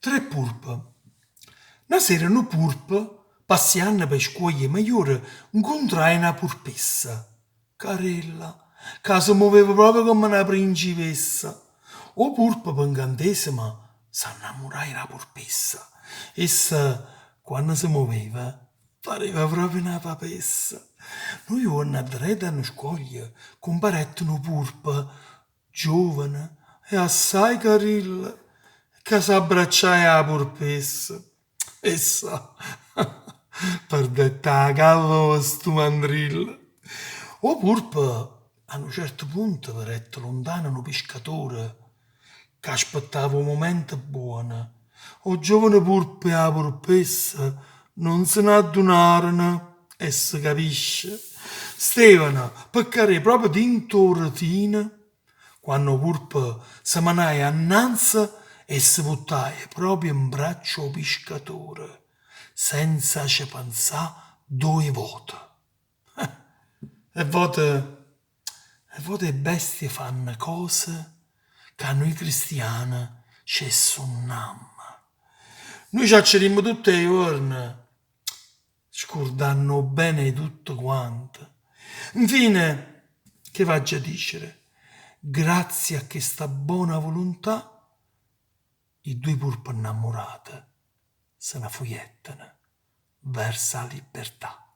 Tre purpe. Na sera nu purpo, passianno p' 'e scuoglie 'e Maiori, 'ncuntraje na purpessa, carella, ca se muveva proprio comme na principessa. O purpo, pe 'ncantesimo, s'annammuraje d' 'a purpessa. Essa, quanno se muveva, pareva proprio na papessa. Nu juorno, addereto a nu scoglio, cumparette nu purpo, giovane e assaje carillo, ca s'abbracciaje 'a purpessa. Essa perdette 'a capa pe stu mandrillo. O purpo a nu certo punto vedette luntano nu piscatore ca aspettava 'o mumento buono. O giovane purpo e 'a purpessa nun se n'addunarono e se capisce. Stevano pe cadé proprio dint' 'o retino quanno 'o purpo se menaje annanze e se vuttaje proprio 'mbraccio 'o piscatore, senza ce penzà doje vote. E vote 'e vote 'e bestie fanno cose ca nuje cristiane ce 'e sunnammo. Nuje ce accidimmo tutt' 'e juorne, scurdanno 'o bene 'e tutte quante. Infine, che v'aggia dicere? Grazie a chesta bona vuluntà, 'e duje purpe 'nnammurate se ne fujettero verso 'a libertà.